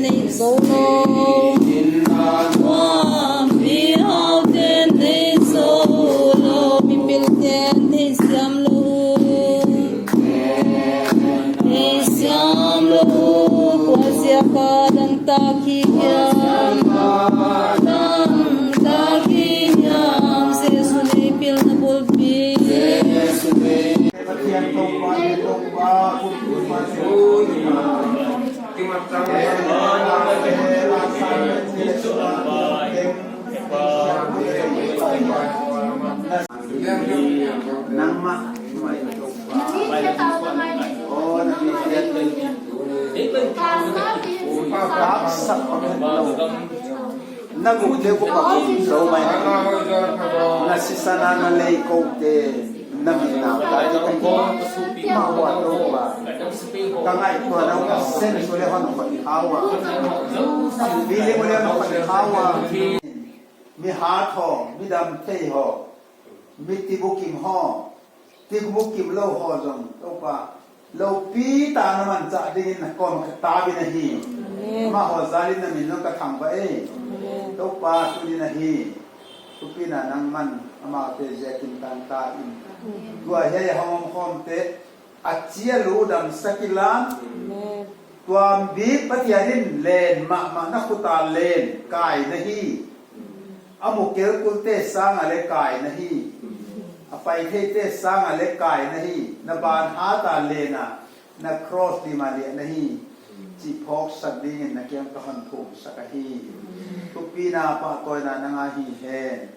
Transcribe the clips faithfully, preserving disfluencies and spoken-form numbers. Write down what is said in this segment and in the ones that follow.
Nei zou lou. Tua mi hau ten nei zou lou. Mipil ten theisiam lou. Theisiam lou. Kua ziak a dangtak hiam. Dangtak hiam. Jesu nei pilna bulpi. Pathian Toupa, Toupa, Toupa, Nangmah, na guk leh guk a kum zou mai. Na sisan a na lei koute, na mi nau ta te ka hih mah ua Toupa. Ka ngaihtuahna uh ka sense uh leh hon khoih kha ua. Feeling uh leh hon khoih kha ua. Mi hat haw, mi dam thei haw, mi tibukim haw, tibukim lou haw zong, Toupa, loupi tak na manchah dingin na kawm ka tawp in ahi. Amen. Amau haw zal in na min zong ka thangvah e. Amen. Toupa, tuni in ahi. Thupina nangman amaute ziakin tangta in. Amen. Tua hiai a hong omkhawmte, a chi a lu damsak inla. Amen. Tuam bik Pathian in len mahmah, na khut a len kai na hi. A mu kelkulte sang a leh kai na hi. A pai theite sang a leh kai na hi. Na ban hat a len a, na cross lim a liah na hi chih phawksak dingin na kiang ka hon thumsak ahi. Thupina pahtawina nang a hi hen.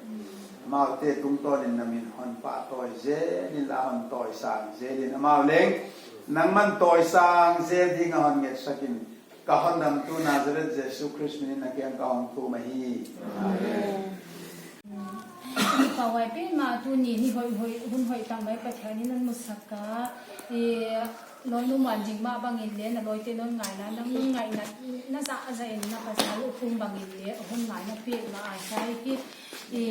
Amaute tungtawnin na min hon pahtawi zel in la, hon tawisang zel in, amau leng nangman tawisang zel ding a hon ngetsak in. Ka Hondamtu Nazareth Jesu Khrist min in na kiang ka hong thum ahi. Amen. Ka pahhuai petmah tuni ni hoihhoih, hun hoih tak mai Pathian in hon musak a. I, lawmnu Muanjing mah bangin leh, na lawmte non ngaihna, nang ngaihna, na zahzah in na pasal Ukhum bangin leh, hun ngaihna petmah a hiai hi, i,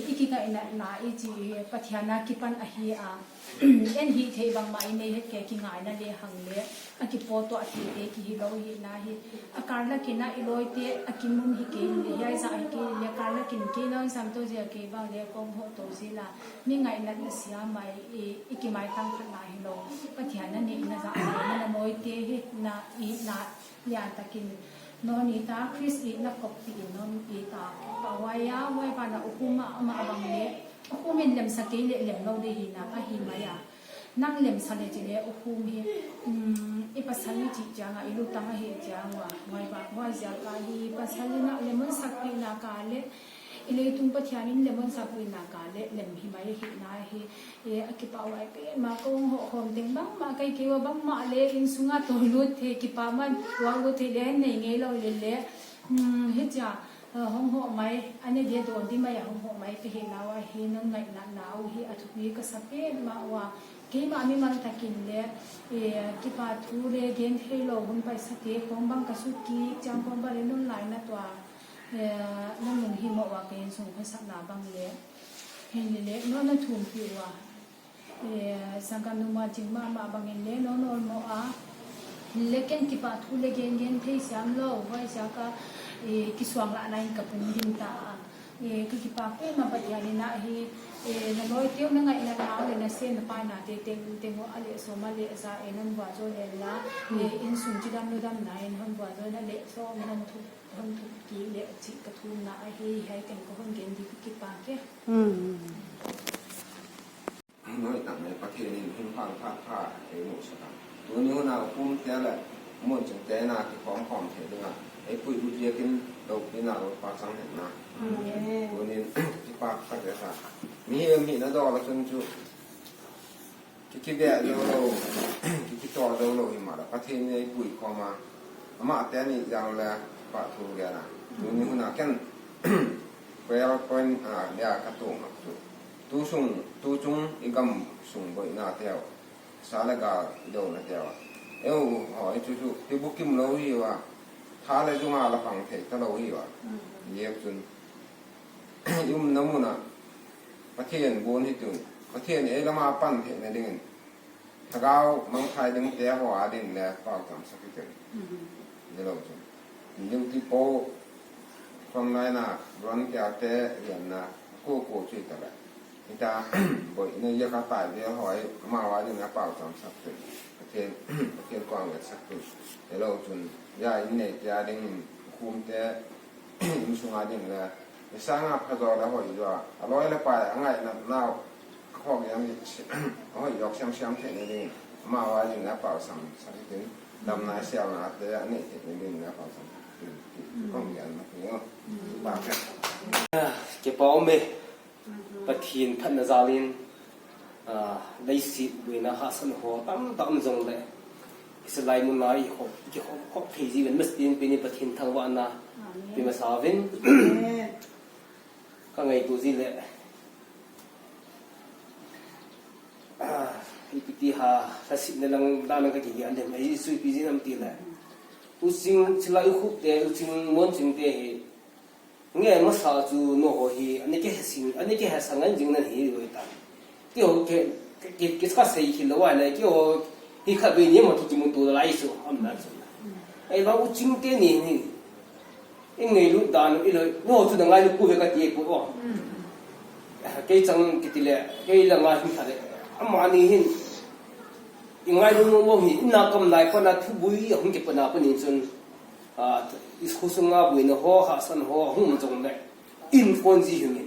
i kingaihna na i chih Pathian a kipan ahi a. En hih theih bangmah i nei het kei, kingaihna leh hang leh a kipawt tuah theite kihi lou hi na hi. A karlak in a i lawmte a kimu hi kei leh, hiai zah hi kei leh, karlak in kei non sam tou zia kei bang leh kong hoh tou zel a. Mi ngaihnatna siam mai i, i kimaitang khat na hi lou. Pathian na neihna zahzah in na lawmte hi na i na lian takin non it a, Khrist in na kop pi in non it a. Pahhuai a, huai ban a Ukhum mah, amah bang leh Ukhum in lemsa kei leh lem lou ding hi na ahi mai a. Nang lemsa leh chi leh Ukhum hi, um, i pasal i chih chiang a, i lutang ahi chiang ua. Huai ba, huai ziak a hi pasal in a lem hon sak pi na ka leh, i leitung Pathian in lem hon sak pi na ka leh, lem hi mai hi na hi. E, a kipahhuai petmah, kong hoh khawm teng bangmah kai kei ua, bangmah leh innsung a tou lut thei, kipahman tua lut thei leh nei ngei lou leh leh. Um, hichia, uh, hong hoh mai, a ne dia dawn di mai a hong hoh mai ka hihna ua hi, non ngaihnatna uh hi a thupi ka sa petmah ua. Keimah mimal takin leh, eh, kipahthu leh gen theilou hun paisate kong bang ka sut kik chiang kong bang leh non laina tua, eh, non lunghimawh ua ka innsung khosakna bang leh. Hi leh leh, non na thumpih ua. Eh, sanggamnu Muanjing mahmah bangin leh non awlmoh a. Leh ken kipahthu leh gen gen thei siam lou, huai ziak a, eh, kisuanglahna in ka pung dim ta a. Eh, ka kipak petmah Pathian in a hi, eh, na lawmte uh na ngaihnatna uh leh na sem na paina te tengteng uh a leh sawm a leh za in hon vualzawl lel la. Eh, innsung chidam ludamna in hon vualzawl na leh sawm in hon thup, hon thup kik leh chih ka thumna ahi, hiai teng ka hon gen di, ka kipak e. Hmm. Hun hoih tak mai Pathian in hun pha pha pha ei musak a. Tuni hun a Ukhum te leh Muanjing te na kikhawm khawm thei ding a ei puilut ziakin loupina Loupa chang hen na. Amen. Tuni in kipak ka sa. Mi hi mi na dawk a chun chu ki kibeh zou lou, ki kitaw zou lou himahleh Pathian in ei pui khawm a. Amah te ni zang leh kipahthu gen a. Tuni hun a ken prayer point a dia ka tung a chu. Tu sung, tu chung i gam sung boihna te uh, sa leh gal i douna te uh. Ei uh haw i chu chu, i bukim lou hi ua, tha leh zung a la pang thei ta lou hi ua. Mm. Ziak chun, i umna mun a, Pathian buan hi tun, Pathian ei lam a pan theihna dingin, thagau mangthai ding te haw a din leh pau tam sak hi tun. Mm. Ni lou chun. Duty post, frontline a volunteer te lianna, ko ko chu i ta leh. Hita, boina a ka tai vel hoih, amau a ding a pauchapsak te. Pathian, Pathian kong ngetsak te. Hello chun, ya in nei te a ding in, kum te, in sung a ding le. I sang a pha zaw le hoih zaw. A loi le pai, a ngaihna nau, a khawk yang, a hoih zawk siam siam te ni ding. Amau a ding a pauchapsak te. Damna siamna te a neih theihna ding in a pauchapsak. Kong lian ma ki o. Kipak e. Kipak om e. Pathian phatna zalin, ah, leiset buaina hahsan ho tamtak om zong le. Hiai lai mun a i hop, i hop, hop thei zi ven mas tin pini Pathian thangvahna. Amen. Pi masa ven. Amen. Ka ngaitu zi le. Ah, i piti ha, sa sip ne lang dan ka ki an dem. Ai sui pi zi nam ti le. U Cing, sila u Khup te, U Cing, Muancing te hi. Nge masa chu no ho hi, ani ke sing, ani ke sa ngan jing nan hi loi ta. Ki ho ke, ke, ke, ke ka sei hi lo wa le, ki ho hi kha be ni ma ki ki mun tu lai su, am na su. Ai ba U Cing te ni ni. I ngailut dan i lo, no chu na ngailut ku ve ka ti ku o. Kei chang ki ti le, kei la ngai hi kha le. Amah ni hin. I ngailut mo mo hi, i na kam lai pa na thu bui, a hung ke pa na pa ni chun. Ah, i school sung a buaina ho, hahsan ho, hung zong le. In phone zi hi min.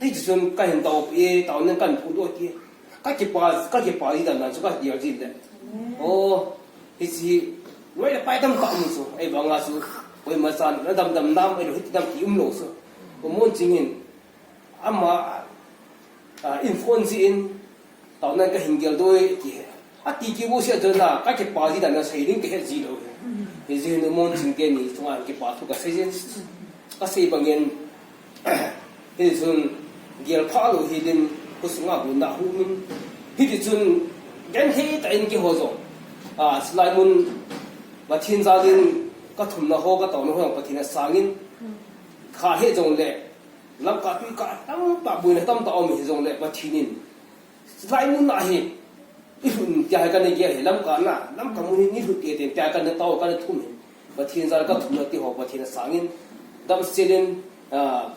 Hei chu chun ka hin tau pi, tau nen kan phu do ti. Ka kipak, ka kipak i dan dan chu ka dial zi le. Oh, hichi, loi le pai tam ka um su. Ai bang a su, koi ma san, na dam dam nam, ai lo hiti dam ki um lo su. Ko Muancing in, ama, ah, in phone zi in, Tau nan ka hin gel doi ki he. A ti ki bu sia zon la, ka kipak zi dan na sei ding ka he zi lo he. Hi zi nu Muancing te ni chunga kipak thu ka sei zen. Ka sei bangin, hi zun gel pha lo hi din ku sunga bu na hu min. Hi di chun gen he ta in ki ho zo. Ah, silai mun Pathian zalin ka thumna ho ka tauna ho Pathian a sangin. Kha he zong le, lam ka tui ka tam ta buaina tam ta om hi zong le Pathian in. Lai mun na hi, i hun tia hai ka na gia hi lam ka na, lam ka mun hi ni hun tia ten tia ka na tau ka na thum hi. Pathian zal ka thum na ti ho Pathian a sangin. Dam selin, ah,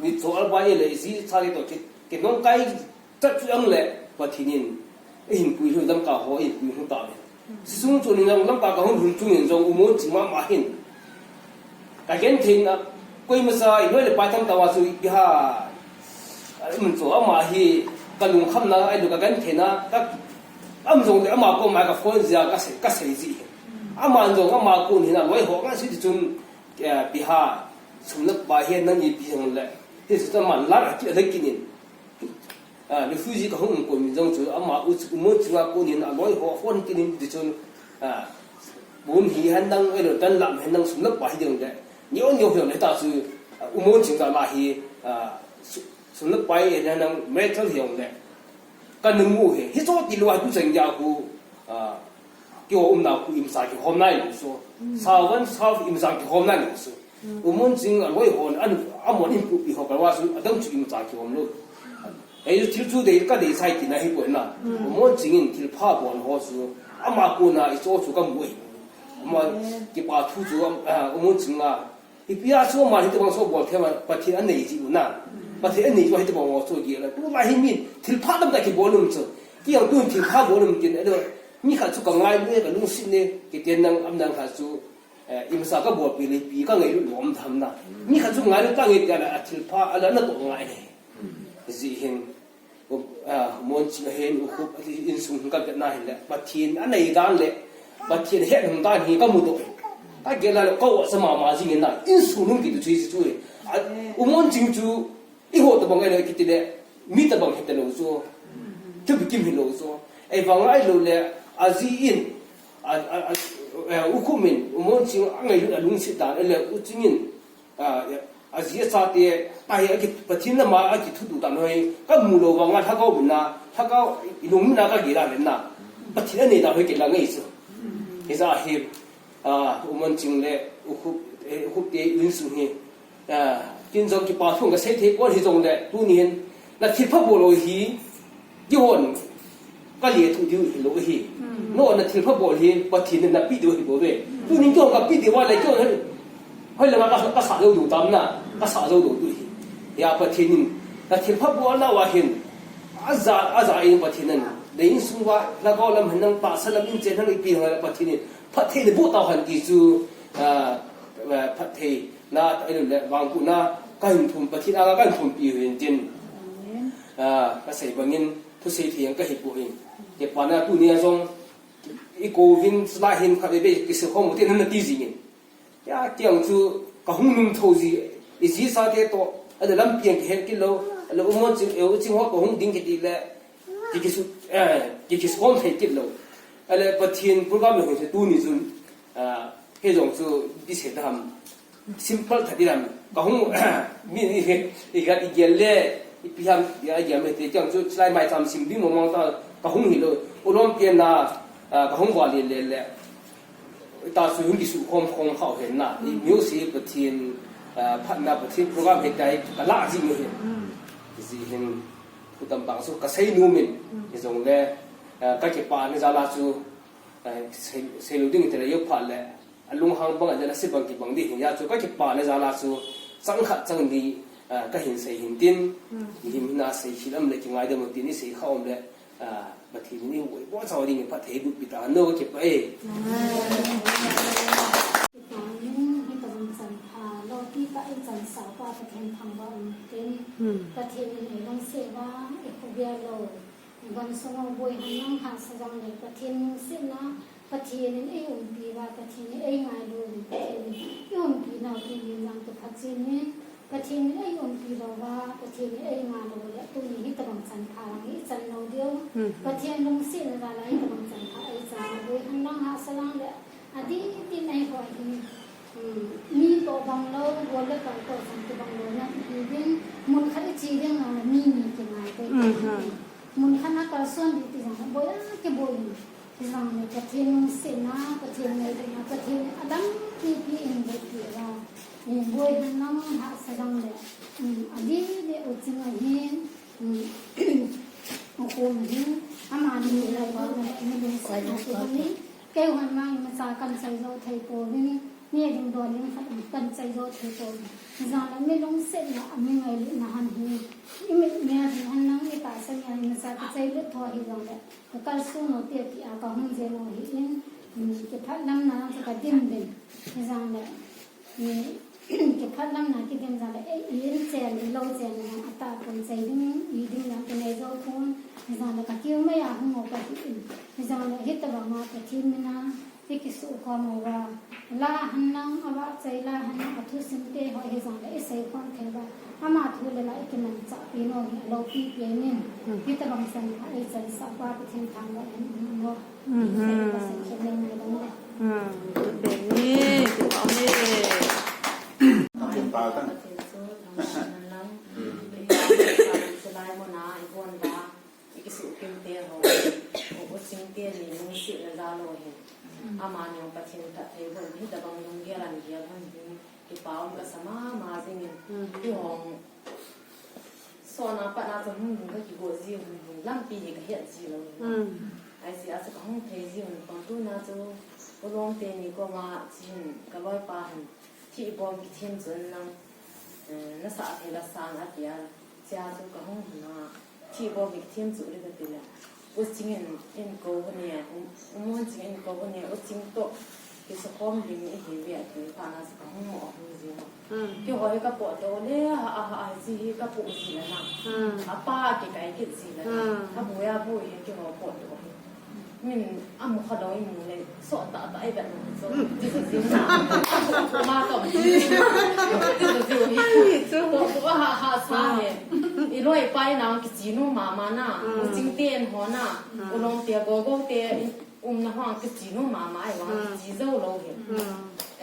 mi cho al ba ye le zi sa le to ki, ki nong kai chat chu ang le Pathian in. I hin pui hu lam ka ho i pui hu ta le. Sisung chu ni nang lam ka ka hun hun chung in zong U Muancing mahmah hin. Ka gen theihna, koi masa i loi le pai tam ta wa chu i ha, um chu ama hi ka lungkhamna, ai lu ka gen theihna, ka am zong le ama ko mai ka phone zia ka sei, ka sei zi. Ama zong ama ko ni na loi ho nga si ti chun, eh, pi ha, sum na pa hi na ni pi zong le. Ti su ta man la ki le kinin. Ah, refugee ka hung ko min zong chu, ama U Muancing a ko nin a loi ho phone kinin di chun, ah, bun hi han dang, elo tan lam han dang sum na pa hi ding de. Nio nio hiong le ta chu, ah, U Muancing ta la hi, ah, su-, sum na pa hi han dang metal hiong le. Ka nung mu he, hi zo ti lo a ku chang ya ku, ah, Ki ho umna ku imsa ki hom nai lo so. Sawan saf imsa ki hom nai lo so. U Muancing a loi hon an a mon in pu pi ho ka wa su a dang chu imsa ki hom lo. Ei thil chu dei ka dei sai ti na hi ko na. U Muancing in thil pha bon ho su. Ama ko na i cho chu ka mu e. Ama ki pa thu chu, ah, U Muancing a. I pia chu ama hi te bang so bol thei ma Pathian a nei ji u na. Pathian a nei ji u hi te bang so gi la. Tu ma hi min thil pha dam ta ki bol um chu. Ki ang tu thil pha bol um kin a do. Mi khat chu ka ngai le ka lungsim ne, ki tian nang am nang khat chu, eh, imsa ka bol pi le pi ka ngailut lawm tham na. Mi khat chu ngailut ta nge tia la a thil pha a la na to ngai ne. Zi hin, u, ah, Muancing a hen U Khup a ti insung hin ka vet na hin le. Pathian a nei dan le, Pathian a het hong dan hi ka mu to. Ka gel la le ka wa sa ma ma zi hin na, insung nung ki tu chu zi chu. A, U Muancing chu, I ho tabang ai lo kiti le, mi tabang hi ta lo zo. Thupi kim hi lo zo. Ei vang ai lo le, a zi in, a, a, a, eh, U Khup in, U Muancing a ngailut a lungsim dan, ei le U Cing in, a, a zi a sa te, a hi a ki Pathian na ma a ki thu tu dan hoi, ka mu lo vang a thakau bin na, thakau i lung na ka gi la le na. Pathian a nei dan hoi ki la ngai zo. Hi za hi, a, U Muancing le, U Khup, eh, U Khup te insung hi, Ah, kin zong ki pa thung ka sei thei kon hi zong le, tu ni hin, na thil pha bol lo hi, ki hon, Ka leh tu diu hilou hi. No, na thilpha bawl hi Pathian in na pi diu hi bou ve. Tuni'n kei hong ka pi diu a leh kei hong hoih lama ka, ka sa zou diu tam na, ka sa zou diu hi. Hia Pathian in na thilpha bawlna uah hin a za, a za in Pathian in na innsung ua, na gou lam hen nang, tahsa lam in chen hen nang, i pi hen nang, Pathian in phattheihna buk tau hen ti chu, ah, ah, phattheihna, i leh vangpuakna ka hin thum, Pathian a ka hin thum pi hen tin. Ah, ka sei bangin thusei thei ang ka hi pua in. Kipahna tuni a zong i kou vin, lai hin khat veve kisikhawm uh tin na ti zing in. Hia kiang chu ka hong nung thou zi, i zi sa te toh, a leh lampi ang kihen kit lou, a leh U Muan Ching, eh, U Ching Hua ka hong ding kit leh, ki kisu, eh, ki kisikhawm thei kit lou. A leh Pathian program leh hong se tuni chun, ah, kei zong chu di se ta ham. Simple that di lam. Ka hong, mi ni he, i gat i gel leh, i pi ham, i a gel me te kiang chu, chilai mai cham sim ding mawngmawng ta, ka hong hilou. U lawmte na, ah, ka hong va leh leh leh. Ta su hun ki su khawm khawm khau hen na. I music Pathian, ah, phatna Pathian program hi tai ka la zing hi. Zi hin, thu tam bang su ka sei nuam in. Hi zong leh, ah, ka kipahna zal a chu, ah, sei, sei lou ding te leh yo phat leh. A lunghang bang a leh a si bang kibang di hi. Hia chu ka kipahna zal a chu chang khat chang nih, ah, ka hin sei hin tin. Hi him hina sei hi lam leh kingaidam uh tin i sei kha om leh. Ah, Pathian in i huai bawlchauh ding in phattheihna buk pi ta hen, ka kipah e. Amen. Kipah in, hi ka bang chan pha, lou pi ka i chan sa pa Pathian thangvah in tin. Pathian in ei lungsim ua, i khubia lou. Gam sung a buai hen nang hahsa zang leh Pathian lungsimna, Pathian in ei umpi ua, Pathian in ei ngailou, Pathian in i umpi nau tin zang tu phat chin in. Pathian in ei umpi lou ua, Pathian in ei ngailou leh tuni hi tabang chan pha lang i chan lou diu. Pathian lungsimna ua leh hi tabang chan pha ei chan lou diu. Hon lang hahsa lang leh a di tin ei hoih hi. Mi toh bang lou, gol leh kal toh zang tu bang lou na hi ding. Mun khat i chi ding lou mi ni ki ngai te. Mun khat na kalsuan di ti zang buai a ki buai. Zang leh Pathian lungsimna, Pathian ngaihna, Pathian a dang pipi in buaipi ua. Buai hen nang hahsa zang leh. A di leh U Ching a hin, U Khum a hin, amah ni leh bang leh mi lungsimna ki hon ni. Kei hon mang i masa kan chai zou thei pouvin, ni a ding dua ling khat kan chai zou thei pouvin. Zang leh mi lungsimna a mi ngaihna hon hi. I mit mel hi hen nang i tahsa mel i masa ka chai lut thou hi zang leh. Ka kalsuan uh te pi a ka hon zen uh hi in, mm, kiphatlamna chu ka dim dim. Hi zang leh, mm, kiphatlamna kidim zang leh, eh, i in chen, i lou chen uh a ta pun chai ding, i ding lam ka nei zou pun. Hi zang leh ka kiu mai a hong uh ka hi in. Hi zang leh hi tabang a Pathian min a, i kisukhawm ua. La hen nang a va chai la hen nang a thusim te hoih hi zang leh i seikhawm thei ua. Ama thu leh la i kimanchah pi nou hi a lou pi pi nin. Hi tabang chan pha ei chan sa pa Pathian thangvah in um nou. Ka seikhawm leh ngai dong leh. Tut be ni, kipah ni. Kipah ka. Pathian chu thangvah in um nou. Kipah ka, chulai mun a i buan ua. I kisukim te ho, U Ching te ni lungsimna za lou hi. Amah ni Pathian phattheihna buk hi tabang lunggel a gel hon hi. Kipak ka sa mahmah zing in. I hong sawtna pat na chu hun hun ka kigo zi hun hun lampi hi ka hiat zi lou. Ai si a sa ka hong thei zi hun pang tu na chu. U lawmte ni koma chin ka loipa hin. Thihbawm kithim chun nang, eh, na sa thei la sang a tia, chia chu ka hong hun a. Thihbawm kithim chu leh ka ti leh. U Ching in, in kou hun e, U, U Muan Ching in kou hun e, U Ching toh kisukhawm ding i hi ve a ti, pa na chu ka hong mo hong zi mo. Kei hoih ka podoh leh, ha, ha, ha, zi hi ka podoh zi leh na. A pa kikai kit zi leh na. A buai a buai hi kei hoih podoh hi. Min a mu kha lou i mu leh, sawt ta ta i vet lou chu. Ti chu zi na. Ma tawm zi. Ti chu zi hi. Ti chu. Ko, ko ha, ha sa he. I loipa i nang kichi nu mama na. U Ching te en ho na. U lawmte gogo te umna hong kichi nu mama ai wa kichi zou lou he.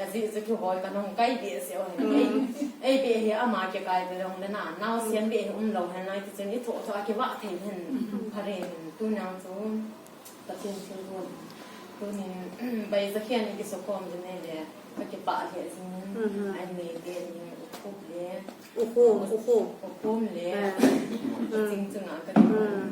A zi chu kei hoih ka nong kai be se o he. Ei, ei be he ama kikai be long leh na. Nausiam be he um lou he na ti chen i tho tho a kivah thei hen. Pha re hen. Tu nang chu. Pathian thilgon. Tunin, bai zakhian i kisukhawm ding nei leh, ka kipah leh zing in, ai nei te ni U Khup leh. U Khum, U Khum. U Khum leh. Ching chunga ka kipah.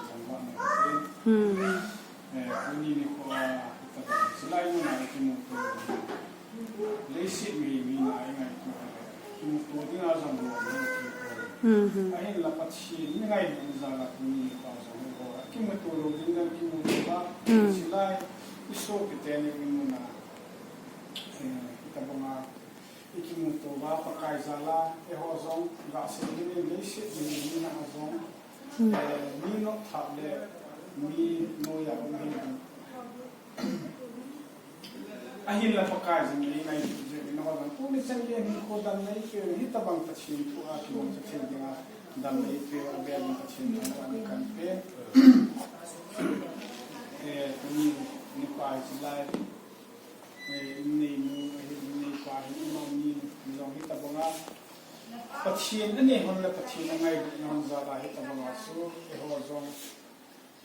chan ba na te. Hmm. Eh, tuni ni khua, i ta ba, silai mun a i kimutu. Leiset mi, mi na i ngaitu. Kimutu ding a zang lo, i kimutu. Hmm, hmm. Ahinla Pathian i ngaihna zang a tuni ni khua zang lo. Kimutu lou ding dan kimutu ba. Hmm. Silai, i sopite ni mun a. Eh, i ta bang a. I kimutu ba Pakai zala, eiho zong, ga se ni ni leiset mi ni na zong. Hmm. Eh, mi no thap le, mi no ya um hin. Ahinla Pakai zong ni ngai tu je, no zong. Tuni chan le ni ko dan nei ke, hi ta bang Pathian thu a ki bang Pathian ding a, dan nei ke, a bel Pathian thu a ni kan pe. Eh, tuni ni pa silai. Eh, i neinu, eh, i neipa, i mami, zong hi ta bang a. Pathian, a nei hon le Pathian a ngaihna hon zala hi ta bang a su, eiho zong,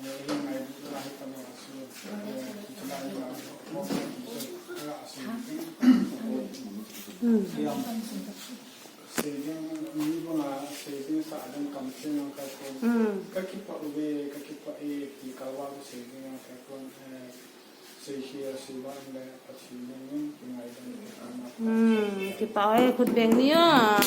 eh, i ngaihna hi ta bang a su, eh, i chila i la, eh, a su. Mm. Siam. Saving, mi bang a, saving sa ding kam ching ang ka ko. Mm. Ka kipah uve, ka kipah e, ki ka wa saving ang ka ko, eh, Hmm, kipak e, khut beng ni a.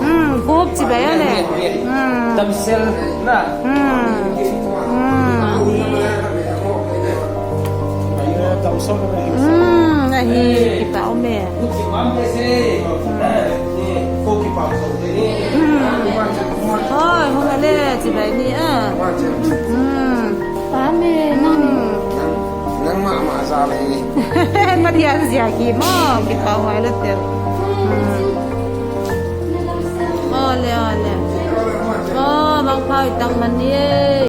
Hmm, khup chibai a le. Hmm. Tamsel na. Hmm. Hmm. Tamsel na. Hmm, ahi, kipak om e. Hmm. Oi, hong a le, chibai ni a. Hmm. Amen. Hmm. Nang, nangmah mah zia leh. Pathian zia hi maw, kipak huai lua tel. Hmm. Ole, ole. Oh, mangpha i tang man ni e.